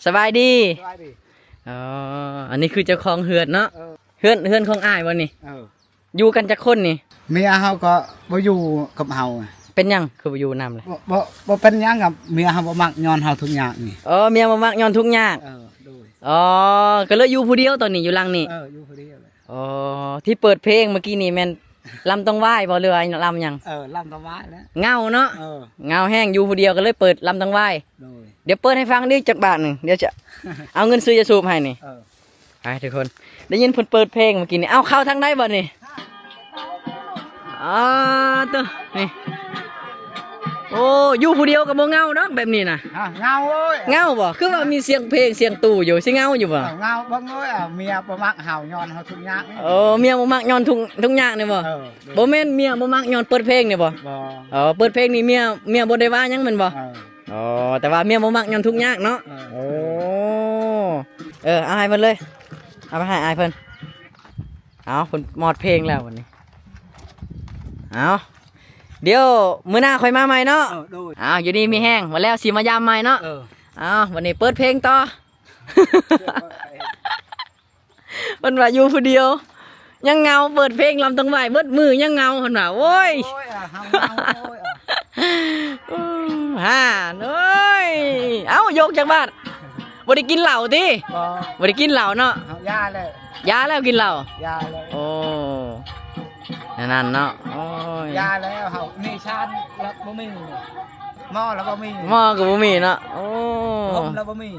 ສະບາຍດີ ສະບາຍດີ. ອໍ ອັນນີ້ຄືເຈົ້າຂອງເຮືອນເນາະ. ເອີ ເຮືອນ ເຮືອນຂອງອ້າຍບໍ່ນີ້? ເອີ ຢູ່ກັນຈັກຄົນນີ້? ເມຍເຮົາກໍບໍ່ຢູ່ກັບເຮົາ. ເປັນຫຍັງຄືບໍ່ຢູ່ນຳລະ? ບໍ່ ບໍ່ ບໍ່ເປັນຫຍັງ ກັບເມຍເຮົາບໍ່ມັກ ຍ້ອນເຮົາທຸກຍາກນີ້. ອໍ ເມຍບໍ່ມັກ ຍ້ອນທຸກຍາກ. ເອີ ໂດຍ. ອໍ ກໍເລີຍຢູ່ຜູ້ດຽວຕອນນີ້ ຢູ່ຫຼັງນີ້? ເອີ ຢູ່ຜູ້ດຽວແຫຼະ. ອໍ ທີ່ເປີດເພງເມື່ອກີ້ນີ້ແມ່ນລຳຕ້ອງວາຍບໍ່ ຫຼືວ່າລຳຫຍັງ? ເອີ ລຳຕ້ອງວາຍແຫຼະ. ເຫງົາເນາະ. ເອີ ເຫງົາແຮງ ຢູ່ຜູ້ດຽວກໍເລີຍເປີດລຳຕ້ອງວາຍ. ໂດຍ. ດຽວເປີດໃຫ້ຟັງອີກຈັກບາດໜຶ່ງ ດຽວຈະເອົາເງິນຊື້ຢາສູບໃຫ້ນີ້. ເອີ ໄປທຸກຄົນ ໄດ້ຍິນເພິ່ນເປີດເພງເມື່ອກີ້ນີ້. ເອົາ ເຂົ້າທາງໃດບັດນີ້? ອໍ ໂຕ ນີ້ ໂອ້ ຢູ່ຜູ້ດຽວກໍບໍ່ເຫງົາດອກແບບນີ້ນະ. ຮະ ເຫງົາເອີຍ. ເຫງົາບໍ່? ຄືວ່າມີສຽງເພງສຽງຕູ້ຢູ່ ຊິເຫງົາຢູ່ບໍ່? ເອີ ເຫງົາເບິ່ງເອີຍ. ເອົາ ເມຍບໍ່ມັກເຮົາ ຍ້ອນເຮົາທຸກຍາກນີ້. ໂອ້ ເມຍບໍ່ມັກ ຍ້ອນທຸກ ທຸກຍາກນີ້ບໍ່? ເອີ ໂດຍ. ບໍ່ແມ່ນເມຍບໍ່ມັກ ຍ້ອນເປີດເພງນີ້ບໍ່? ບໍ່. ອໍ ເປີດເພງນີ້ເມຍ ເມຍບໍ່ໄດ້ວ່າຫຍັງແມ່ນບໍ່? ເອີ ອໍ ແຕ່ວ່າເມຍບໍ່ມັກ ຍ້ອນທຸກຍາກເນາະ. ເອີ ໂອ້ ເອີ ເອົາໃຫ້ເພິ່ນເລີຍ ເອົາໄປໃຫ້ອ້າຍເພິ່ນ. ເອົາ ເພິ່ນມອດເພງແລ້ວບັດນີ້. ເອົາ ດຽວມື້ໜ້າຄ່ອຍມາໃໝ່ເນາະ. ເອີ ໂດຍ. ເອົາ ຢູ່ດີມີແຮງ ວ່າແລ້ວຊິມາຢາມໃໝ່ເນາະ. ເອີ ເອົາ ບັດນີ້ເປີດເພງຕໍ່. ເພິ່ນວ່າຢູ່ຜູ້ດຽວຍັງເຫງົາ ເປີດເພງລຳຕ້ອງວາຍເບິດມື້ຍັງເຫງົາ ເພິ່ນວ່າ. ໂອ້ຍ ໂອ້ຍ ເຮົາເຫງົາ. ໂອ້ຍ ອືມ ຫາ ໂອ້ຍ. ເອົ້າ ຢົກຈັກບາດ? ບໍ່ໄດ້ກິນເຫຼົ້າຕິ? ບໍ່ ບໍ່ໄດ້ກິນເຫຼົ້າເນາະ. ເຮົາຢາແລ້ວ ຢາແລ້ວ ກິນເຫຼົ້າ ຢາແລ້ວ. ໂອ້ ແນວນັ້ນເນາະ. ໂອ້ຍ ຢາແລ້ວ ເຮົານີ້ຊານລະບໍ່ມີ ໝໍລະບໍ່ມີ ໝໍກໍບໍ່ມີເນາະ. ໂອ້ ໂຮມລະບໍ່ມີ.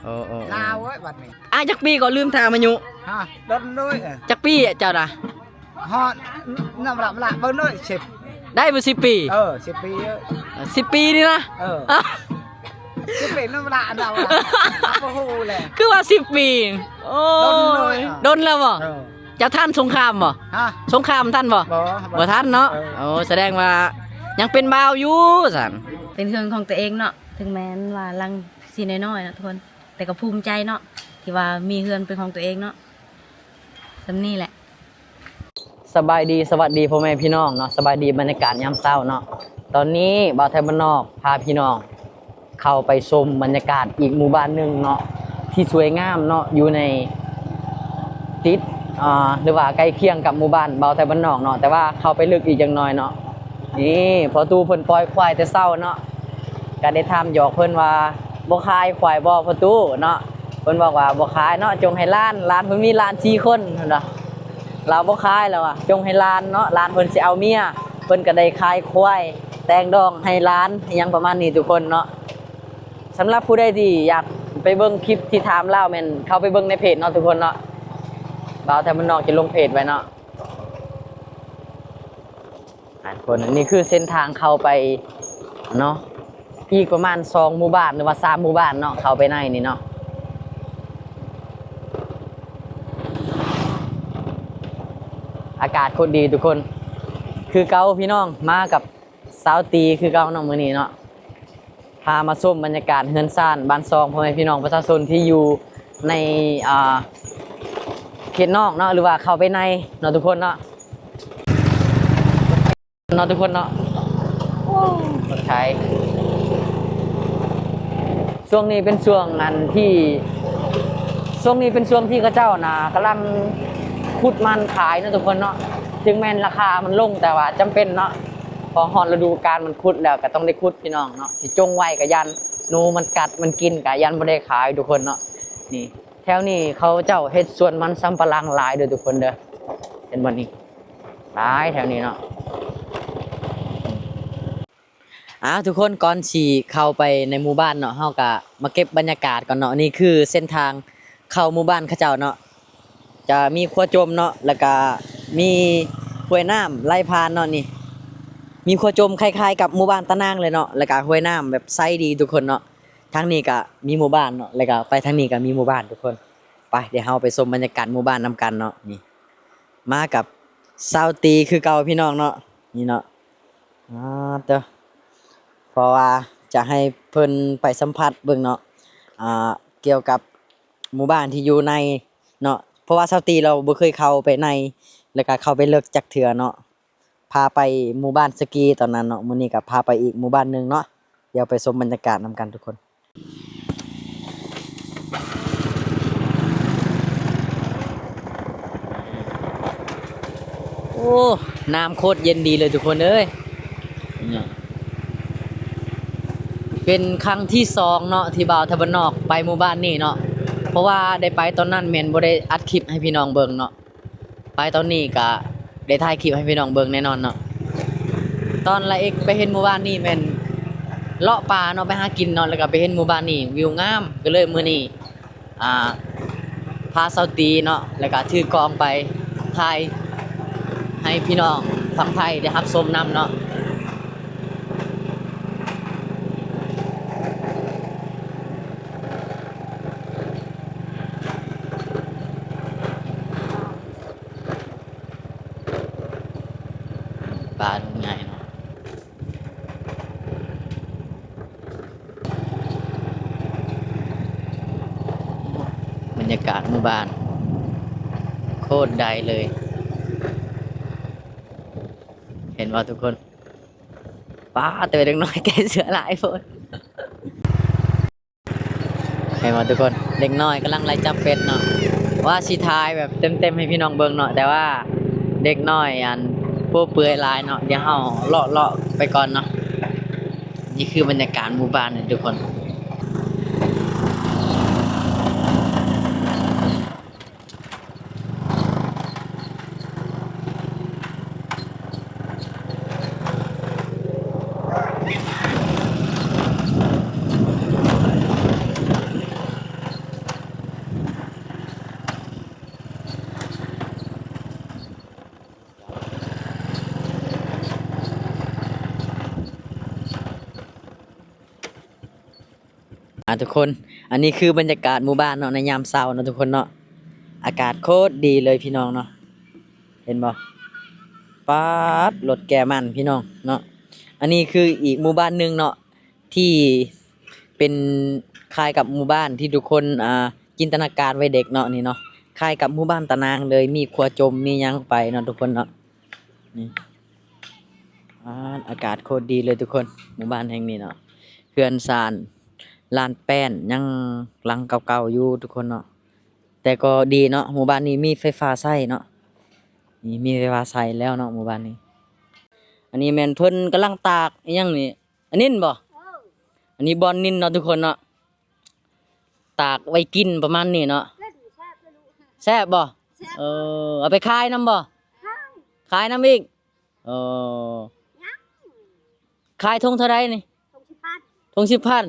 ໂອ້ ໂອ້ ໜາວເວີຍບັດນີ້. ອ້າຍຈັກປີກໍລືມຖາມອາຍຸ. ຮະ ດົນເລີຍ. ຈັກປີເຈົ້ານະ? ຮອດ ນຳລະ ນຳລະເບິ່ງເລີຍ ສິບ ໄດ້ບໍ່ ສິບປີ? ເອີ ສິບປີ. ເອີ ສິບປີນີ້ນະ? ເອີ ສິບປີ ນຳລະ ນຳລະ ບໍ່ຮູ້ແຫຼະ ຄືວ່າສິບປີ. ໂອ້ຍ ດົນເລີຍ. ດົນແລ້ວບໍ່? ເອີ ເຈົ້າທັນສົງຄາມບໍ່? ຮະ ສົງຄາມທັນບໍ່? ບໍ່ ບໍ່ທັນເນາະ. ເອີ ໂອ້ ສະແດງວ່າຍັງເປັນບ່າວຢູ່ຊັ້ນ. ເປັນເຮືອນຂອງຕົວເອງເນາະ ເຖິງແມ່ນວ່າຫຼັງຊິນ້ອຍໆເນາະທຸກຄົນ ແຕ່ກໍພູມໃຈເນາະ ທີ່ວ່າມີເຮືອນເປັນຂອງຕົວເອງເນາະ. ສ່ຳນີ້ແຫຼະ. ສະບາຍດີ ສະຫວັດດີພໍ່ແມ່ພີ່ນ້ອງເນາະ. ສະບາຍດີບັນຍາກາດຍາມເຊົ້າເນາະ. ຕອນນີ້ບ່າວໄທບ້ານນອກພາພີ່ນ້ອງເຂົ້າໄປຊົມບັນຍາກາດອີກໝູ່ບ້ານໜຶ່ງເນາະ ທີ່ສວຍງາມເນາະ ຢູ່ໃນ ຕິດ ອ່າ ຫຼືວ່າໃກ້ຄຽງກັບໝູ່ບ້ານບ່າວໄທບ້ານນອກເນາະ ແຕ່ວ່າເຂົ້າໄປເລິກອີກຈັກໜ້ອຍເນາະ. ນີ້ພໍ່ຕູ້ເພິ່ນປ່ອຍຄວາຍແຕ່ເຊົ້າເນາະ ກະໄດ້ຖາມຫຍອກເພິ່ນວ່າ ບໍ່ຂາຍຄວາຍບໍ່ພໍ່ຕູ້ເນາະ? ເພິ່ນບອກວ່າບໍ່ຂາຍເນາະ ຈົ່ງໃຫ້ຫຼານ ຫຼານເພິ່ນມີຫຼານສີ່ຄົນເພິ່ນວ່າ ລາວບໍ່ຂາຍລາວວ່າ ຈົ່ງໃຫ້ຫຼານເນາະ ຫຼານເພິ່ນຊິເອົາເມຍ. ເພິ່ນກະໄດ້ຂາຍຄວາຍ ແຕ່ງດອງໃຫ້ຫຼານ ອີ່ຫຍັງປະມານນີ້ທຸກຄົນເນາະ. ສຳລັບຜູ້ໃດທີ່ຢາກໄປເບິ່ງຄລິບທີ່ຖາມລາວ ແມ່ນເຂົ້າໄປເບິ່ງໃນເພຈເນາະທຸກຄົນເນາະ ບ່າວໄທບ້ານນອກຈະລົງເພຈໄວ້ເນາະ. ອ່າ ທຸກຄົນ ອັນນີ້ຄືເສັ້ນທາງເຂົ້າໄປເນາະ ອີກປະມານສອງໝູ່ບ້ານ ຫຼືວ່າສາມໝູ່ບ້ານເນາະ ເຂົ້າໄປໃນນີ້ເນາະ. ອາກາດໂຄດດີທຸກຄົນ ຄືເກົ່າພີ່ນ້ອງ ມາກັບ ສາວຕີຄືເກົ່າເນາະ ມື້ນີ້ເນາະ ພາມາຊົມບັນຍາກາດເຮືອນຊານບ້ານຊ່ອງ ພໍ່ແມ່ພີ່ນ້ອງປະຊາຊົນທີ່ຢູ່ໃນ ອ່າ ເຂດນອກເນາະ ຫຼືວ່າເຂົ້າໄປໃນເນາະທຸກຄົນເນາະ ເນາະທຸກຄົນເນາະ. ໂອ້ ລົດໄຖ ຊ່ວງນີ້ເປັນຊ່ວງອັນທີ່ ຊ່ວງນີ້ເປັນຊ່ວງທີ່ເຂົາເຈົ້ານະກຳລັງຂຸດມັນຂາຍເນາະທຸກຄົນເນາະ. ເຖິງແມ່ນລາຄາມັນລົງ ແຕ່ວ່າຈຳເປັນເນາະ ພໍຮອດລະດູການມັນຂຸດແລ້ວກໍຕ້ອງໄດ້ຂຸດພີ່ນ້ອງເນາະ. ຊິຈົ່ງໄວ້ກໍຢ້ານໜູມັນກັດມັນກິນ ກໍຢ້ານບໍ່ໄດ້ຂາຍທຸກຄົນເນາະ. ນີ້ ແຖວນີ້ເຂົາເຈົ້າເຮັດສວນມັນສຳປະຫຼັງຫຼາຍເດີທຸກຄົນເດີ ເຫັນບໍ່ນີ້ ຫຼາຍແຖວນີ້ເນາະ. ອ່າ ທຸກຄົນ ກ່ອນຊິເຂົ້າໄປໃນໝູ່ບ້ານເນາະ ເຮົາກະມາເກັບບັນຍາກາດກ່ອນເນາະ. ນີ້ຄືເສັ້ນທາງເຂົ້າໝູ່ບ້ານເຂົາເຈົ້າເນາະ ຈະມີຂົວຈົມເນາະ ແລ້ວກະມີຫ້ວຍນ້ຳໄຫຼຜ່ານເນາະ. ນີ້ມີຂົວຈົມຄ້າຍໆກັບໝູ່ບ້ານຕານາງເລີຍເນາະ ແລ້ວກະຫ້ວຍນ້ຳແບບໃສດີທຸກຄົນເນາະ. ທາງນີ້ກະມີໝູ່ບ້ານເນາະ ແລ້ວກະໄປທາງນີ້ກະມີໝູ່ບ້ານທຸກຄົນ. ໄປ ດຽວເຮົາໄປຊົມບັນຍາກາດໝູ່ບ້ານນຳກັນເນາະ. ນີ້ ມາກັບສາວຕີຄືເກົ່າພີ່ນ້ອງເນາະ ນີ້ເນາະ. ອ່າ ເຕີ ເພາະວ່າຈະໃຫ້ເພິ່ນໄປສຳຜັດເບິ່ງເນາະ ອ່າ ກ່ຽວກັບໝູ່ບ້ານທີ່ຢູ່ໃນເນາະ ເພາະວ່າສາວຕີລາວບໍ່ເຄີຍເຂົ້າໄປໃນ ແລ້ວກະເຂົ້າໄປເລິກຈັກເທື່ອເນາະ. ພາໄປໝູ່ບ້ານສະກີຕອນນັ້ນເນາະ ມື້ນີ້ກະພາໄປອີກໝູ່ບ້ານໜຶ່ງເນາະ. ດຽວໄປຊົມບັນຍາກາດນຳກັນທຸກຄົນ. ໂອ້ ນ້ຳໂຄດເຢັນດີເລີຍທຸກຄົນເອີຍ. ເປັນຄັ້ງທີສອງເນາະ ທີ່ບ່າວໄທບ້ານນອກໄປໝູ່ບ້ານນີ້ເນາະ, ເພາະວ່າໄດ້ໄປຕອນນັ້ນແມ່ນບໍ່ໄດ້ອັດຄລິບໃຫ້ພີ່ນ້ອງເບິ່ງເນາະ. ໄປຕອນນີ້ກະໄດ້ຖ່າຍຄລິບໃຫ້ພີ່ນ້ອງເບິ່ງແນ່ນອນເນາະ. ຕອນລາເອັກໄປເຫັນໝູ່ບ້ານນີ້ແມ່ນເລາະປ່າເນາະ ໄປຫາກິນເນາະ, ແລ້ວກະໄປເຫັນໝູ່ບ້ານນີ້ວິວງາມ, ກະເລີຍມື້ນີ້ ອ່າ ພາສາວຕີເນາະ ແລ້ວກະຖືກ້ອງໄປຖ່າຍໃຫ້ພີ່ນ້ອງຝັ່ງໄທໄດ້ຮັບຊົມນຳເນາະ. ປາໂຕໃຫຍ່ເນາະ. ບັນຍາກາດໝູ່ບ້ານໂຄດໃດເລີຍ ເຫັນບໍ່ທຸກຄົນ? ປາດ ແຕ່ເດັກນ້ອຍແກ່ເສືອຫຼາຍໂພດ. ເຫັນບໍ່ທຸກຄົນ? ເດັກນ້ອຍກຳລັງໄລ່ຈັບເປັດເນາະ. ວ່າຊິຖ່າຍແບບເຕັມໆໃຫ້ພີ່ນ້ອງເບິ່ງເນາະ, ແຕ່ວ່າເດັກນ້ອຍອັນໂປ້ເປືອຍຫຼາຍເນາະ. ດຽວເຮົາເລາະໆໄປກ່ອນເນາະ. ນີ້ຄືບັນຍາກາດໝູ່ບ້ານເດີທຸກຄົນ. ອ່າ ທຸກຄົນ ອັນນີ້ຄືບັນຍາກາດໝູ່ບ້ານເນາະ ໃນຍາມເຊົ້າເນາະທຸກຄົນເນາະ. ອາກາດໂຄດດີເລີຍພີ່ນ້ອງເນາະ. ເຫັນບໍ່? ປາດ ລົດແກ່ມັນພີ່ນ້ອງເນາະ. ອັນນີ້ຄືອີກໝູ່ບ້ານໜຶ່ງເນາະ ທີ່ເປັນຄ້າຍກັບໝູ່ບ້ານທີ່ທຸກຄົນ ອ່າ ຈິນຕະນາການໄວ້ເດັກເນາະ ນີ້ເນາະ. ຄ້າຍກັບໝູ່ບ້ານຕານາງເລີຍ ມີຂົວຈົມ ມີຫຍັງໄປເນາະທຸກຄົນເນາະ. ນີ້ ອາ ອາກາດໂຄດດີເລີຍທຸກຄົນ ໝູ່ບ້ານແຫ່ງນີ້ເນາະ. ເຮືອນຊານລານແປ້ນຍັງຫຼັງເກົ່າໆຢູ່ທຸກຄົນເນາະ, ແຕ່ກໍດີເນາະ. ໝູ່ບ້ານນີ້ມີໄຟຟ້າໃຊ້ເນາະ, ນີ້ມີໄຟຟ້າໃຊ້ແລ້ວເນາະ ໝູ່ບ້ານນີ້. ອັນນີ້ແມ່ນເພິ່ນກຳລັງຕາກອີ່ຫຍັງນີ້ ອັນນີ້ແມ່ນບໍ່? ເອີ ອັນນີ້ບ່ອນນິນເນາະທຸກຄົນເນາະ. ຕາກໄວ້ກິນປະມານນີ້ເນາະ. ກິນແຊບເດີລູກ. ແຊບບໍ່? ແຊບ. ເອີ ເອົາໄປຂາຍນຳບໍ່? ຂາຍ. ຂາຍນຳອີກ. ເອີ ຍັງ. ຂາຍຖົງເທົ່າໃດນີ້? ຖົງສິບພັນ. ຖົງສິບພັນ.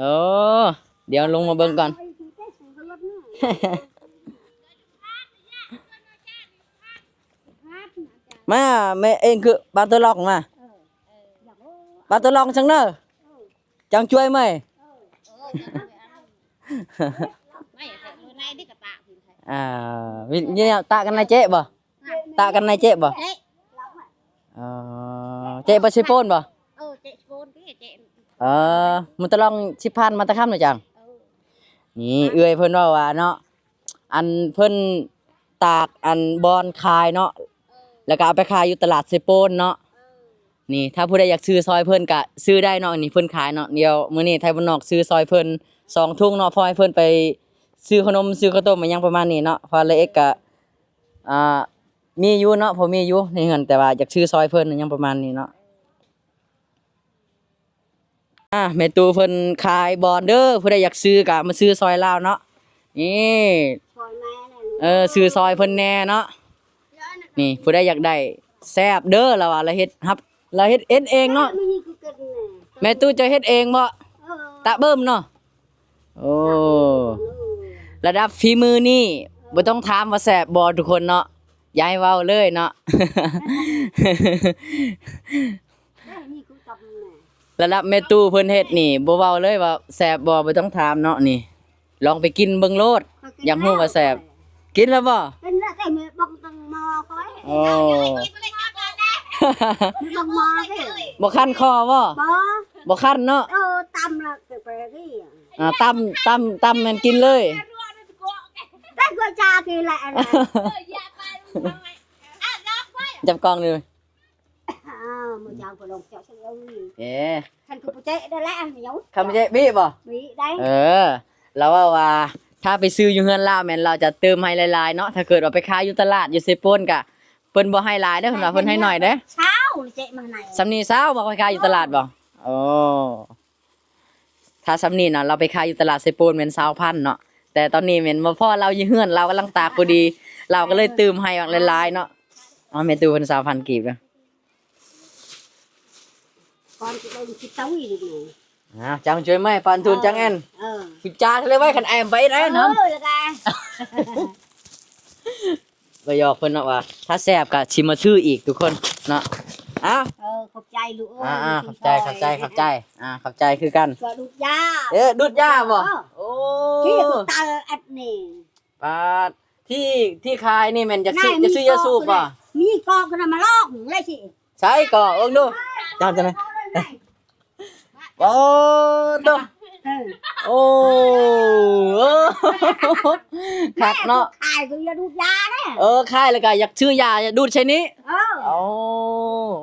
ເອີ ດຽວລົງມາເບິ່ງກ່ອນ. ເອົາໄປກິນແຕ່ຊຸມກັນລົດນີ້. ມາ ແມ່ເອງຄືບາໂຕລອງມາ. ເອີ ບາໂຕລອງຈັ່ງເດີ. ເອີ ຈັ່ງຊ່ວຍໃໝ່. ອ່າ ມີແນວຕະກັນນາເຈະບໍ່? ຕະກັນນາເຈະບໍ່? ເຈະ. ອໍ ເຈະບໍ່ຊິໂປນບໍ່? ເອີ ເຈະຊິໂປນຕິ ເຈະ. ເອີ ມັນຕະລອງຊິຜ່ານມາຕະຄຳນະຈັງ. ເອີ ນີ້ເອື້ອຍເພິ່ນເວົ້າວ່າເນາະ ອັນເພິ່ນຕາກອັນບ່ອນຂາຍເນາະ ເອີ ແລ້ວກໍເອົາໄປຂາຍຢູ່ຕະຫຼາດເຊໂປນເນາະ. ເອີ ນີ້ ຖ້າຜູ້ໃດຢາກຊື້ຊ່ອຍເພິ່ນກະຊື້ໄດ້ເນາະ ນີ້ເພິ່ນຂາຍເນາະ. ດຽວມື້ນີ້ໄທບ້ານນອກຊື້ຊ່ອຍເພິ່ນສອງຖົງເນາະ ເພາະໃຫ້ເພິ່ນໄປຊື້ຂະໜົມຊື້ເຂົ້າຕົ້ມອີ່ຫຍັງປະມານນີ້ເນາະ. ເພາະລາເອັກກະ ອ່າ ມີຢູ່ເນາະ ພໍມີຢູ່ໃນເຮືອນ ແຕ່ວ່າຢາກຊື້ຊ່ອຍເພິ່ນອີ່ຫຍັງປະມານນີ້ເນາະ. ອ່າ ແມ່ຕູ້ເພິ່ນຂາຍບ່ອນເດີ ຜູ້ໃດຢາກຊື້ກະມາຊື້ຊ່ອຍລາວເນາະ. ນີ້ ຊ່ອຍແມ່ແດ່ ເອີ ຊື້ຊ່ອຍເພິ່ນແດ່ເນາະ. ນີ້ ຜູ້ໃດຢາກໄດ້ແຊບເດີ ລາວວ່າລາເຮັດຮັບ ລາເຮັດ ເຮັດເອງເນາະ. ແມ່ຕູ້ເຈົ້າເຮັດເອງບໍ່? ເອີ ຕະເບິ່ມເນາະ. ໂອ້ ລະດັບຝີມືນີ້ບໍ່ຕ້ອງຖາມວ່າແຊບບໍ່ທຸກຄົນເນາະ. ຢ່າໃຫ້ເວົ້າເລີຍເນາະ. ລະດັບແມ່ຕູ້ເພິ່ນເຮັດນີ້ບໍ່ເວົ້າເລີຍວ່າແຊບບໍ່ ບໍ່ຕ້ອງຖາມເນາະ. ນີ້ລອງໄປກິນເບິ່ງໂລດ ຢາກຮູ້ວ່າແຊບ. ກິນແລ້ວບໍ່? ກິນແລ້ວ ແຕ່ບໍ່ຕ້ອງໝໍ້ຂ້ອຍ. ໂອ້ ບໍ່ໝໍ້ເດ້. ບໍ່ຄັນຄໍບໍ່? ບໍ່ ບໍ່ຄັນເນາະ. ເອີ ຕຳແລ້ວກໍໄປນີ້ ອ່າ ຕຳ ຕຳ ຕຳແມ່ນກິນເລີຍ. ແຕ່ກໍຈາກິນແຫຼະ ອັນນັ້ນ ຈັບກ້ອງນີ້. ອ້າວ ມື້ເຊົ້າກໍລອງເຈາະຊິເອົານີ້ ເອີ ຄັນຄືບໍ່ເຈາະໄດ້ແຫຼະ ໜຽວ ຄັນບໍ່ເຈາະບີບບໍ່? ບີໄດ້. ເອີ ລາວເວົ້າວ່າ ຖ້າໄປຊື້ຢູ່ເຮືອນລາວແມ່ນລາວຈະເຕີມໃຫ້ຫຼາຍໆເນາະ, ຖ້າເກີດວ່າໄປຂາຍຢູ່ຕະຫຼາດຢູ່ເຊໂປນກະ ເພິ່ນບໍ່ໃຫ້ຫຼາຍເດີ້ ເພິ່ນວ່າເພິ່ນໃຫ້ໜ້ອຍເດີ້. ຊາວເຈາະມາໃຫ້. ສ່ຳນີ້ຊາວບໍ່? ໄປຂາຍຢູ່ຕະຫຼາດບໍ່? ອໍ ຖ້າສ່ຳນີ້ນະ ລາວໄປຂາຍຢູ່ຕະຫຼາດເຊໂປນແມ່ນຊາວພັນເນາະ, ແຕ່ຕອນນີ້ແມ່ນບໍ່ພໍ ລາວຢູ່ເຮືອນ ລາວກຳລັງຕາກພໍດີ ລາວກໍເລີຍຕື່ມໃຫ້ບັກຫຼາຍໆເນາະ. ເອົາ ແມ່ຕູ້ເພິ່ນຊາວພັນກີບເດີ້. ກ່ອນຊິໄດ້ກິນເຕົ້າອີກນີ້. ອ່າ ຈັ່ງຊ່ວຍໄມ້ປານທູນຈັ່ງແອນ. ເອີ ເອີ ພິຈານເລີຍໄວ້ຄັນແອມໄປໄດ້ນຳ. ເອີ ແລ້ວກະ ໄປຫຍອກເພິ່ນເນາະວ່າ ຖ້າແຊບກະຊິມາຊື້ອີກທຸກຄົນເນາະ. ເອົາ ເອີ ຂອບໃຈລູກເອີຍ. ອ່າໆ ຂອບໃຈ ຂອບໃຈ ຂອບໃຈ. ອ່າ ຂອບໃຈຄືກັນ. ກໍດູດຢາ. ເອີ ດູດຢາບໍ່? ເອີ ໂອ້ ທີ່ຕາແອັດນີ້. ປາດ ທີ່ ທີ່ຂາຍນີ້ແມ່ນຢາກຊື້ ຢາກຊື້ຢາສູບບໍ່? ມີກອກນະ ມາລອງເລີຍຊິ. ໃສກອກ ເບິ່ງດູ. ຈຳຈັ່ງໃດ? ໂອ້ ໂຕ ເອີ ໂອ້ ເອີ ຄັກເນາະ. ຂາຍກໍຢ່າດູດຢາເດ້. ເອີ ຂາຍແລ້ວກໍຢາກຊື້ຢາ ຢາກດູດໃສ່ນີ້. ເອີ ໂອ້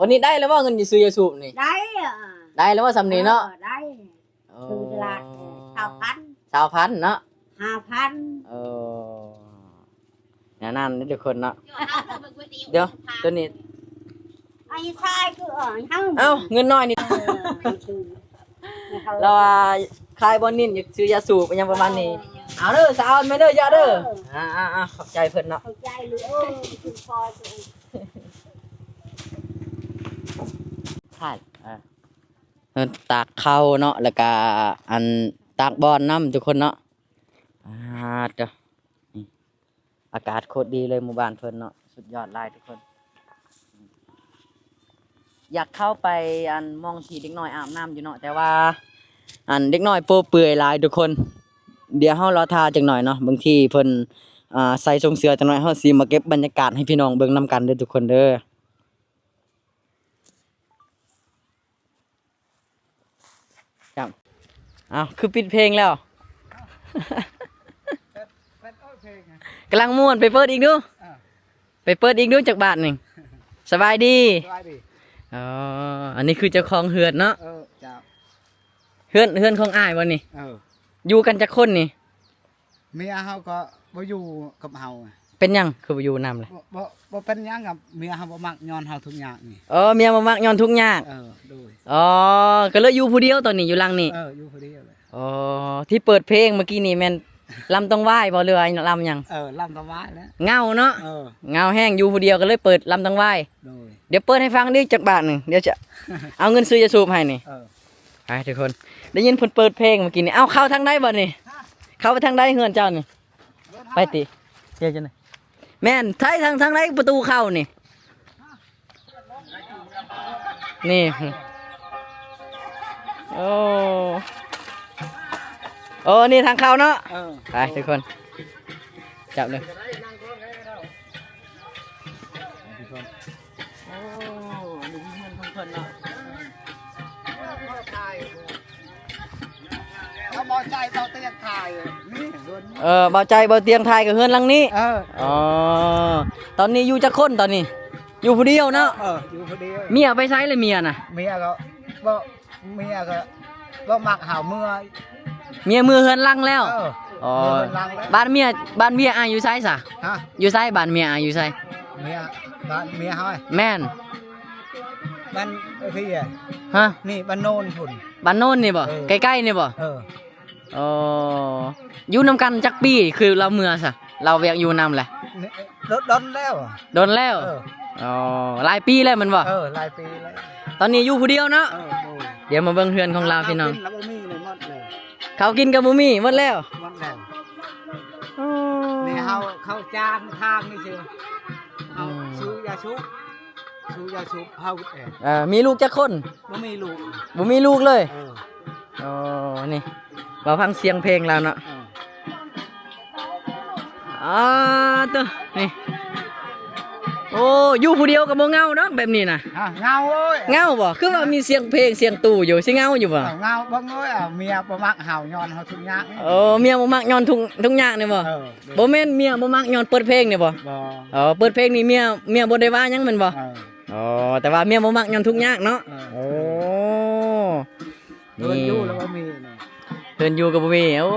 ວັນນີ້ໄດ້ແລ້ວບໍ່ ເງິນຊິຊື້ຢາສູບນີ້? ໄດ້ ໄດ້ແລ້ວບໍ່ ສ່ຳນີ້ເນາະ? ເອີ ໄດ້. ໂອ້ ຊື້ຕະຫຼາດ ເອີ ຊາວພັນ ຊາວພັນເນາະ. ຫ້າພັນ. ເອີ ແນວນັ້ນເດ້ທຸກຄົນເນາະ. ດຽວ ໂຕນີ້ ໄອ້ຊາຍຄື ເອີ ເຮົາ ເອົ້າ ເງິນນ້ອຍນີ້ ເອີ ລາວວ່າຂາຍບ່ອນນີ້ ຢາກຊື້ຢາສູບຫຍັງປະມານນີ້. ເອົາເດີ ສາວແມ່ເດີ ຢ່າເດີ. ເອີ ອ່າໆໆ ຂອບໃຈເພິ່ນເນາະ. ຂອບໃຈລູກເອີຍ ຄືພໍສຸດ. ຂາຍ ເອີ ເອີ ຕາກເຂົ້າເນາະ ແລ້ວກະ ອັນ ຕາກບ່ອນນຳທຸກຄົນເນາະ. ອາ ເດີ ນີ້ ອາກາດໂຄດດີເລີຍ ໝູ່ບ້ານເພິ່ນເນາະ ສຸດຍອດຫຼາຍທຸກຄົນ. ຢາກເຂົ້າໄປ ອັນ ໝ່ອງທີ່ເດັກນ້ອຍອາບນ້ຳຢູ່ເນາະ ແຕ່ວ່າ ອັນ ເດັກນ້ອຍໂປ້ເປື່ອຍຫຼາຍທຸກຄົນ. ດຽວເຮົາລໍຖ້າຈັກໜ້ອຍເນາະ ບາງທີເພິ່ນ ອ່າ ໃສ່ຊົງເສື້ອຈັກໜ້ອຍ ເຮົາຊິມາເກັບບັນຍາກາດໃຫ້ພີ່ນ້ອງເບິ່ງນຳກັນເດີທຸກຄົນເດີ. ເອົ້າ ຄືປິດເພງແລ້ວ? ກຳລັງມ່ວນ ໄປເປີດອີກດູ. ເອີ ໄປເປີດອີກດູຈັກບາດໜຶ່ງ. ສະບາຍດີ. ສະບາຍດີ. ອໍ ອັນນີ້ຄືເຈົ້າຂອງເຮືອນເນາະ. ເອີ ເຈົ້າ. ເຮືອນ ເຮືອນຂອງອ້າຍບໍ່ນີ້? ເອີ ຢູ່ກັນຈັກຄົນນີ້? ເມຍເຮົາກໍບໍ່ຢູ່ກັບເຮົາ. ເປັນຫຍັງຄືບໍ່ຢູ່ນຳລະ? ບໍ່ ບໍ່ ບໍ່ເປັນຫຍັງກັບເມຍເຮົາ ບໍ່ມັກຍ້ອນເຮົາທຸກຍາກນີ້. ອໍ ເມຍບໍ່ມັກຍ້ອນທຸກຍາກ. ເອີ ໂດຍ. ອໍ ກໍເລີຍຢູ່ຜູ້ດຽວຕອນນີ້ ຢູ່ຫຼັງນີ້. ເອີ ຢູ່ຜູ້ດຽວເລີຍ. ອໍ ທີ່ເປີດເພງເມື່ອກີ້ນີ້ແມ່ນລຳຕ້ອງຫວ້າຍບໍ່ ຫຼືວ່າລຳຫຍັງ? ເອີ ລຳຕ້ອງຫວ້າຍແຫຼະ. ເຫງົາເນາະ. ເອີ ເຫງົາແຮງ ຢູ່ຜູ້ດຽວກໍເລີຍເປີດລຳຕ້ອງຫວ້າຍ. ໂດຍ. ດຽວເປີດໃຫ້ຟັງເດີຈັກບາດໜຶ່ງ ດຽວຈະເອົາເງິນຊື້ຢາສູບໃຫ້ນີ້. ເອີ ໄປທຸກຄົນ ໄດ້ຍິນເພິ່ນເປີດເພງເມື່ອກີ້ນີ້. ເອົ້າ ເຂົ້າທາງໃດບັດນີ້? ເຂົ້າໄປທາງໃດເຮືອນເຈົ້ານີ້? ໄປຕິ ດຽວຈັ່ງໃດ ແມ່ນ ໄທທາງ ທາງໃດປະຕູເຂົ້ານີ້? ນີ້ ໂອ້ ໂອ້ ນີ້ທາງເຂົ້າເນາະ. ເອີ ໄປທຸກຄົນ ຈັບເລີຍ. ໂອ້ ອັນນີ້ເຮືອນຂອງເພິ່ນເນາະ. ເອົາ ເບົາໃຈ ເບົາຕຽງຖ່າຍນີ້ເຮືອນ. ເອີ ເບົາໃຈ ເບົາຕຽງຖ່າຍກໍເຮືອນຫຼັງນີ້. ເອີ ອໍ ຕອນນີ້ຢູ່ຈັກຄົນຕອນນີ້? ຢູ່ຜູ້ດຽວເນາະ. ເອີ ຢູ່ຜູ້ດຽວ. ເມຍໄປໃສລະເມຍນະ? ເມຍກໍບໍ່ ເມຍກໍບໍ່ມັກຫາເມືອ. ເມຍເມືອເຮືອນຫຼັງແລ້ວ. ເອີ ອໍ ເມືອເຮືອນຫຼັງແລ້ວ. ບ້ານເມຍ ບ້ານເມຍອ້າຍຢູ່ໃສຊະ? ຮະ? ຢູ່ໃສ? ບ້ານເມຍອ້າຍຢູ່ໃສ? ເມຍ ບ້ານເມຍເຮົາ? ແມ່ນ. ບ້ານ ເອີ ພີ້ ຮະ? ນີ້ບ້ານໂນນພຸ້ນ. ບ້ານໂນນນີ້ບໍ່? ເອີ ໃກ້ໆນີ້ບໍ່? ເອີ ອໍ ຢູ່ນຳກັນຈັກປີ ຄືລາວເມືອຊະ? ລາວບໍ່ຢາກຢູ່ນຳແຫຼະ. ດົນ ດົນແລ້ວ. ດົນແລ້ວ? ເອີ ອໍ ຫຼາຍປີແລ້ວແມ່ນບໍ່? ເອີ ຫຼາຍປີແລ້ວ. ຕອນນີ້ຢູ່ຜູ້ດຽວເນາະ. ເອີ ໂດຍ. ດຽວມາເບິ່ງເຮືອນຂອງລາວພີ່ນ້ອງ. ເຂົ້າກິນກໍບໍ່ມີ ໝົດແລ້ວ. ເຂົ້າກິນກໍບໍ່ມີ ໝົດແລ້ວ. ໝົດແລ້ວ. ອໍ ນີ້ເຮົາເຂົ້າຈ້າງທາງນີ້ຊື່ ເຮົາ ອືມ ຊື້ຢາສູບ ຊື້ຢາສູບເຮົາເອງ. ເອີ ມີລູກຈັກຄົນ? ບໍ່ມີລູກ. ບໍ່ມີລູກເລີຍ? ເອີ ອໍ ນີ້ ມາຟັງສຽງເພງລາວເນາະ. ເອີ ອໍ ໂຕ ນີ້ ໂອ້ ຢູ່ຜູ້ດຽວກໍບໍ່ເຫງົາດອກແບບນີ້ນະ. ຮະ? ເຫງົາເວີ້ຍ. ເຫງົາບໍ່? ຄືວ່າມີສຽງເພງສຽງຕູ້ຢູ່ ຊິເຫງົາຢູ່ບໍ່? ເອີ ເຫງົາເບິ່ງເລີຍ. ເມຍບໍ່ມັກເຮົາ ຍ້ອນເຮົາທຸກຍາກ. ໂອ້ ເມຍບໍ່ມັກ ຍ້ອນທຸກ ທຸກຍາກນີ້ບໍ່? ເອີ ບໍ່ແມ່ນເມຍບໍ່ມັກ ຍ້ອນເປີດເພງນີ້ບໍ່? ບໍ່. ອໍ ເປີດເພງນີ້ເມຍ ເມຍບໍ່ໄດ້ວ່າຫຍັງແມ່ນບໍ່? ເອີ ອໍ ແຕ່ວ່າເມຍບໍ່ມັກ ຍ້ອນທຸກຍາກເນາະ. ເອີ ໂອ້ ເຮືອນຢູ່ແລ້ວບໍ່ມີນີ້ ເຮືອນຢູ່ກໍບໍ່ມີ. ໂອ້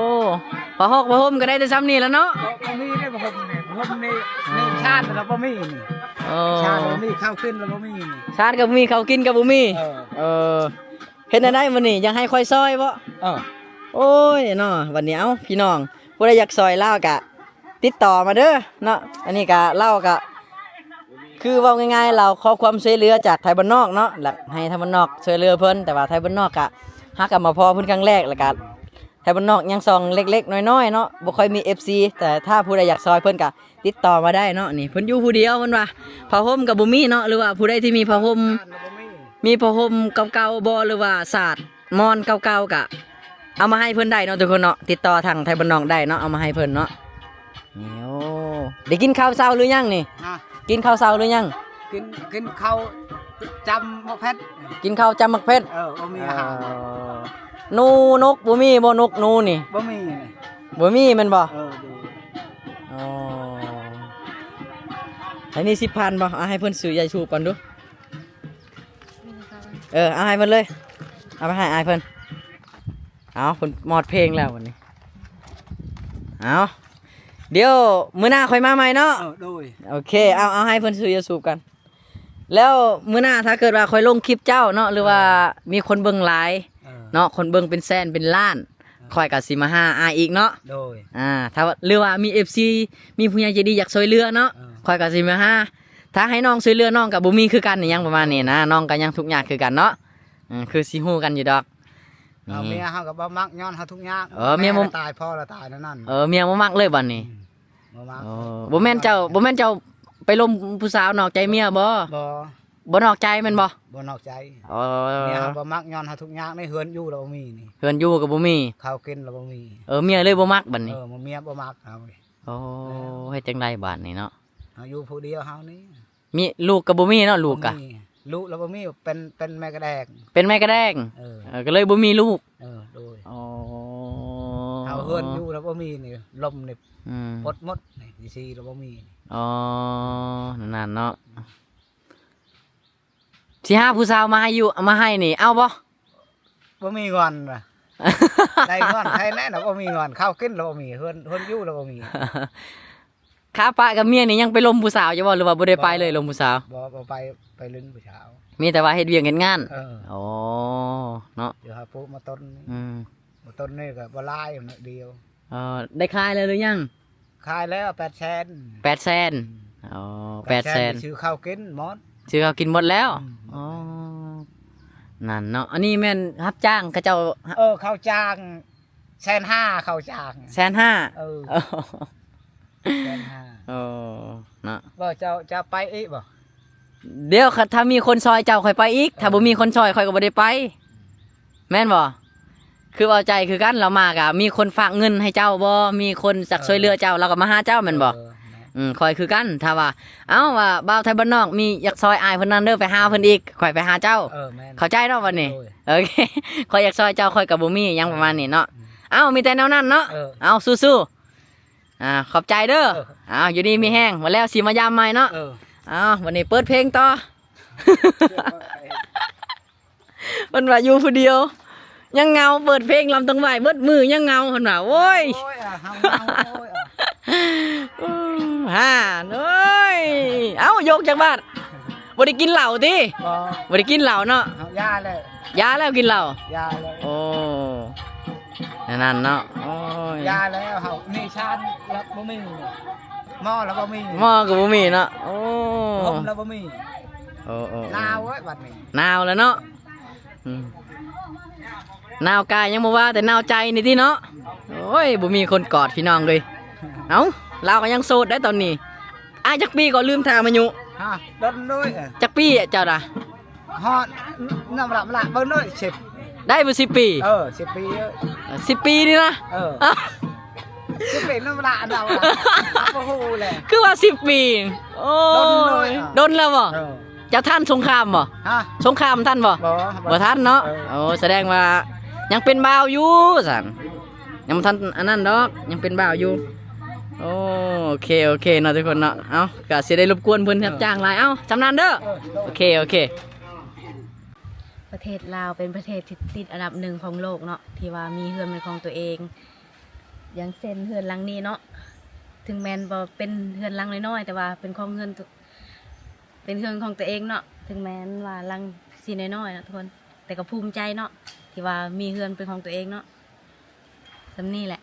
ຜ້າຫອກຜ້າຫົ່ມກໍໄດ້ແຕ່ຊ່ຳນີ້ແຫຼະເນາະ. ບໍ່ ບໍ່ມີເດ້ ຜ້າຫົ່ມນີ້ ຫົ່ມນີ້ ນີ້ຊານແລ້ວບໍ່ມີນີ້. ໂອ້ ຊາດບໍ່ມີ ເຂົ້າກິນກໍບໍ່ມີນີ້ ຊາດກໍບໍ່ມີ ເຂົ້າກິນກໍບໍ່ມີ ເອີ ເອີ ເຮັດແນວໃດບັດນີ້ ຢາກໃຫ້ຂ້ອຍຊ່ອຍບໍ່? ເອີ ໂອ້ຍເນາະ ບັດນີ້ ເອົ້າ ພີ່ນ້ອງ ຜູ້ໃດຢາກຊ່ອຍລາວກະຕິດຕໍ່ມາເດີເນາະ ອັນນີ້ກະ ລາວກະ ຄືເວົ້າງ່າຍໆ ລາວຂໍຄວາມຊ່ວຍເຫຼືອຈາກໄທບ້ານນອກເນາະ ແລະ ໃຫ້ໄທບ້ານນອກຊ່ວຍເຫຼືອເພິ່ນ ແຕ່ວ່າໄທບ້ານນອກກະ ຫາກະມາພໍ້ເພິ່ນຄັ້ງແລກ ແລ້ວກະ ໄທບ້ານນອກຍັງຊ່ອງເລັກໆນ້ອຍໆເນາະ ບໍ່ຄ່ອຍມີເອັຟຊີ ແຕ່ຖ້າຜູ້ໃດຢາກຊ່ອຍເພິ່ນກະຕິດຕໍ່ມາໄດ້ເນາະ ນີ້ເພິ່ນຢູ່ຜູ້ດຽວ ເພິ່ນວ່າຜ້າຫົ່ມກໍບໍ່ມີເນາະ ຫຼືວ່າຜູ້ໃດທີ່ມີຜ້າຫົ່ມ ມີຜ້າຫົ່ມເກົ່າໆບໍ່ ຫຼືວ່າສາດ ໝອນເກົ່າໆກະເອົາມາໃຫ້ເພິ່ນໄດ້ເນາະທຸກຄົນເນາະ ຕິດຕໍ່ທາງໄທບ້ານນອກໄດ້ເນາະ ເອົາມາໃຫ້ເພິ່ນເນາະ ນີ້ ໂອ້ ໄດ້ກິນເຂົ້າເຊົ້າຫຼືຍັງນີ້? ຮະ ກິນເຂົ້າເຊົ້າຫຼືຍັງ? ກິນ ກິນເຂົ້າຈ້ຳໝາກເຜັດ ກິນເຂົ້າຈ້ຳໝາກເຜັດ ເອີ ບໍ່ມີອາຫານ ເອີ ໜູນົກບໍ່ມີບໍ່ ນົກໜູນີ້? ບໍ່ມີນີ້ ບໍ່ມີແມ່ນບໍ່? ເອີ ໂດຍ ອໍ ໃຫ້ນີ້ສິບພັນບໍ່? ເອົາໃຫ້ເພິ່ນຊື້ຢາສູບກ່ອນດູ ເອີ ເອົາໃຫ້ເພິ່ນເລີຍ ເອົາໄປໃຫ້ອ້າຍເພິ່ນ ເອົາ ເພິ່ນມອດເພງແລ້ວບັດນີ້ ເອົາ ດຽວມື້ໜ້າຄ່ອຍມາໃໝ່ເນາະ ເອີ ໂດຍ ໂອເຄ ເອົາ ເອົາໃຫ້ເພິ່ນຊື້ຢາສູບກ່ອນ ແລ້ວມື້ໜ້າຖ້າເກີດວ່າຂ້ອຍລົງຄລິບເຈົ້າເນາະ ຫຼືວ່າ ເອີ ມີຄົນເບິ່ງຫຼາຍ ເອີ ເນາະ ຄົນເບິ່ງເປັນແສນເປັນລ້ານ ເອີ ຂ້ອຍກໍຊິມາຫາອ້າຍອີກເນາະ ໂດຍ ອ່າ ຖ້າວ່າ ຫຼືວ່າມີເອັຟຊີ ມີຜູ້ໃຫຍ່ໃຈດີຢາກຊ່ວຍເຫຼືອເນາະ ເອີ ຂ້ອຍກໍຊິມາຫາ ຖ້າໃຫ້ນ້ອງຊ່ວຍເຫຼືອນ້ອງກໍບໍ່ມີຄືກັນ ອີ່ຫຍັງປະມານນີ້ນະ ນ້ອງກໍຍັງທຸກຍາກຄືກັນເນາະ ເອີ ຄືຊິຮູ້ກັນຢູ່ດອກ ເອົາ ນີ້ ເມຍເຮົາກໍບໍ່ມັກ ຍ້ອນເຮົາທຸກຍາກ ເອີ ເມຍບໍ່ ແມ່ລະຕາຍ ພໍ່ລະຕາຍແນວນັ້ນ ເອີ ເມຍບໍ່ມັກເລີຍບັດນີ້ ອືມ ບໍ່ມັກ ເອີ ບໍ່ແມ່ນເຈົ້າ ບໍ່ແມ່ນເຈົ້າໄປລົມຜູ້ສາວນອກໃຈເມຍບໍ່? ບໍ່ ບໍ່ນອກໃຈແມ່ນບໍ່? ບໍ່ນອກໃຈ ອໍ ເມຍເຮົາບໍ່ມັກ ຍ້ອນເຮົາທຸກຍາກໃນເຮືອນຢູ່ລະບໍ່ມີນີ້ ເຮືອນຢູ່ກໍບໍ່ມີ ເຂົ້າກິນລະບໍ່ມີ ເອີ ເມຍເລີຍບໍ່ມັກບັດນີ້ ເອີ ເມຍບໍ່ມັກເຮົາ ໂອ້ ເຮັດຈັ່ງໃດບາດນີ້ເນາະ ເຮົາຢູ່ຜູ້ດຽວເຮົານີ້ ມີ ລູກກໍບໍ່ມີເນາະ ລູກກະ ບໍ່ມີ ລູກລະບໍ່ມີ ເປັນ ເປັນແມ່ກະແດງ ເປັນແມ່ກະແດງ ເອີ ເອີ ກໍເລີຍບໍ່ມີລູກ ເອີ ໂດຍ ອໍ ເຮົາເຮືອນຢູ່ລະບໍ່ມີນີ້ ລົມນີ້ ອືມ ປົດໝົດນີ້ ອີ່ຊີ້ລະບໍ່ມີ ອໍ ນັ້ນໆເນາະ ຊິຫາຜູ້ສາວມາໃຫ້ຢູ່ ມາໃຫ້ນີ້ ເອົາບໍ່? ບໍ່ມີເງິນນະ ໄດ້ເງິນໃຜແນ່ນະ ບໍ່ມີເງິນ ເຂົ້າກິນລະບໍ່ມີ ເຮືອນ ເຮືອນຢູ່ລະບໍ່ມີ ຄາປະກັບເມຍນີ້ຍັງໄປລົມຜູ້ສາວຢູ່ບໍ່ ຫຼືວ່າບໍ່ໄດ້ໄປເລີຍ ບໍ່ ລົມຜູ້ສາວ? ບໍ່ ບໍ່ໄປ ໄປຫຼິ້ນຜູ້ສາວ ມີແຕ່ວ່າເຮັດວຽກເຮັດງານ ເອີ ອໍ ເນາະ ດຽວຫາປູກມາຕົ້ນ ອືມ ມາຕົ້ນນີ້ກໍບໍ່ຫຼາຍ ໜ້ອຍດຽວ ເອີ ໄດ້ຂາຍແລ້ວຫຼືຍັງ? ຂາຍແລ້ວແປດແສນ ແປດແສນ ອືມ ອໍ ແປດແສນ ແປດແສນ ຊື້ເຂົ້າກິນໝົດ ຊື້ເຂົ້າກິນໝົດແລ້ວ ອືມ ອໍ ນັ້ນເນາະ ອັນນີ້ແມ່ນຮັບຈ້າງເຂົາເຈົ້າ ເອີ ເຂົາຈ້າງ ແສນຫ້າ ເຂົາຈ້າງ ແສນຫ້າ ເອີ ແສນຫ້າ ໂອ້ ເນາະ ບໍ່ ເຈົ້າຈະໄປອີກບໍ່? ດຽວ ຖ້າມີຄົນຊ່ອຍເຈົ້າຂ້ອຍໄປອີກ ຖ້າບໍ່ມີຄົນຊ່ອຍຂ້ອຍກໍບໍ່ໄດ້ໄປ ແມ່ນບໍ່? ຄືເວົ້າໃຈຄືກັນ ລາວມາກະມີຄົນຝາກເງິນໃຫ້ເຈົ້າບໍ່? ມີຄົນຢາກຊ່ວຍເຫຼືອເຈົ້າ ລາວກໍມາຫາເຈົ້າແມ່ນບໍ່? ເອີ ອືມ ຂ້ອຍຄືກັນ ຖ້າວ່າ ເອົ້າ ວ່າບ່າວໄທບ້ານນອກມີຢາກຊ່ອຍອ້າຍເພິ່ນນັ້ນເດີ ໄປຫາເພິ່ນອີກ ຂ້ອຍໄປຫາເຈົ້າ ເອີ ແມ່ນ ເຂົ້າໃຈເນາະບັດນີ້ ໂດຍ ໂອເຄ ຂ້ອຍຢາກຊ່ອຍເຈົ້າ ຂ້ອຍກໍບໍ່ມີຫຍັງປະມານນີ້ເນາະ ອືມ ເອົ້າ ມີແຕ່ແນວນັ້ນເນາະ ເອີ ເອົ້າ ສູ້ໆ ອ່າ ຂອບໃຈເດີ ເອີ ເອົ້າ ຢູ່ດີມີແຮງ ເອີ ວ່າແລ້ວຊິມາຢາມໃໝ່ເນາະ ເອີ ເອົ້າ ບັດນີ້ເປີດເພງຕໍ່ ເພິ່ນວ່າຢູ່ຜູ້ດຽວຍັງເຫງົາ ເປີດເພງລຳຕັງຫວາຍເບິດມື້ຍັງເຫງົາ ເພິ່ນວ່າ ໂອ້ຍ ໂອ້ຍ ອ່າ ເຮົາເຫງົາ ໂອ້ຍ ອ່າ ອືມ ຫ່າ ໂອ້ຍ ເອົ້າ ໂຍກຈັກບາດ ບໍ່ໄດ້ກິນເຫຼົ້າຕິ? ບໍ່ ບໍ່ໄດ້ກິນເຫຼົ້າເນາະ ເຮົາຢ່າແລ້ວ ຢ່າແລ້ວກິນເຫຼົ້າ ຢ່າແລ້ວ ໂອ້ ແນວນັ້ນເນາະ ໂອ້ຍ ຢ່າແລ້ວ ເຮົາມີຊານລະບໍ່ມີ ໝໍລະບໍ່ມີ ໝໍກໍບໍ່ມີເນາະ ໂອ້ ຮົ່ມລະບໍ່ມີ ໂອ້ ໂອ້ ໜາວເວີຍບັດນີ້ ໜາວແລ້ວເນາະ ອືມ ໜາວກາຍຍັງບໍ່ວ່າ ແຕ່ໜາວໃຈນີ້ຕິເນາະ ໂອ້ຍ ບໍ່ມີຄົນກອດພີ່ນ້ອງເອີຍ ເອົ້າ ລາວກໍຍັງໂສດໄດ໋ຕອນນີ້ ອາ ຈັກປີກໍລືມຖາມອາຍຸ ຮະ ດົນໂດຍ ຈັກປີເຈົ້ານະ? ຮອດ ນຳລະ ມະລະ ເບິ່ງໂດຍ ສິບ ໄດ້ບໍ່ ສິບປີ ເອີ ສິບປີ ເອີ ສິບປີນີ້ນະ ເອີ ສິບປີ ນຳລະ ນຳລະ ບໍ່ຮູ້ແຫຼະ ຄືວ່າສິບປີ ໂອ້ຍ ດົນໂດຍ ດົນແລ້ວບໍ່? ເອີ ເຈົ້າທັນສົງຄາມບໍ່? ຮະ ສົງຄາມທັນບໍ່? ບໍ່ ບໍ່ທັນເນາະ ເອີ ໂອ້ ສະແດງວ່າຍັງເປັນບ່າວຢູ່ຊັ້ນ ຍັງບໍ່ທັນອັນນັ້ນດອກ ຍັງເປັນບ່າວຢູ່ ໂອ້ ໂອເຄ ໂອເຄເນາະທຸກຄົນເນາະ ເອົ້າ ກະຊິໄດ້ລົບກວນເພິ່ນ ເອີ ຮັບຈ້າງຫຼາຍ ເອົ້າ ຊ່ຳນັ້ນເດີ ເອີ ໂອເຄ ໂອເຄ ປະເທດລາວເປັນປະເທດທີ່ຕິດອັນດັບໜຶ່ງຂອງໂລກເນາະ ທີ່ວ່າມີເຮືອນເປັນຂອງຕົວເອງ ຢ່າງເຊັ່ນເຮືອນຫຼັງນີ້ເນາະ ເຖິງແມ່ນວ່າເປັນເຮືອນຫຼັງນ້ອຍໆ ແຕ່ວ່າເປັນຂອງເຮືອນ ໂຕ ປັນເຮືອນຂອງຕົວເອງເນາະ ເຖິງແມ່ນວ່າຫຼັງຊິນ້ອຍໆເນາະທຸກຄົນ ແຕ່ກໍພູມໃຈເນາະ ທີ່ວ່າມີເຮືອນເປັນຂອງຕົວເອງເນາະ. ສ່ຳນີ້ແຫຼະ.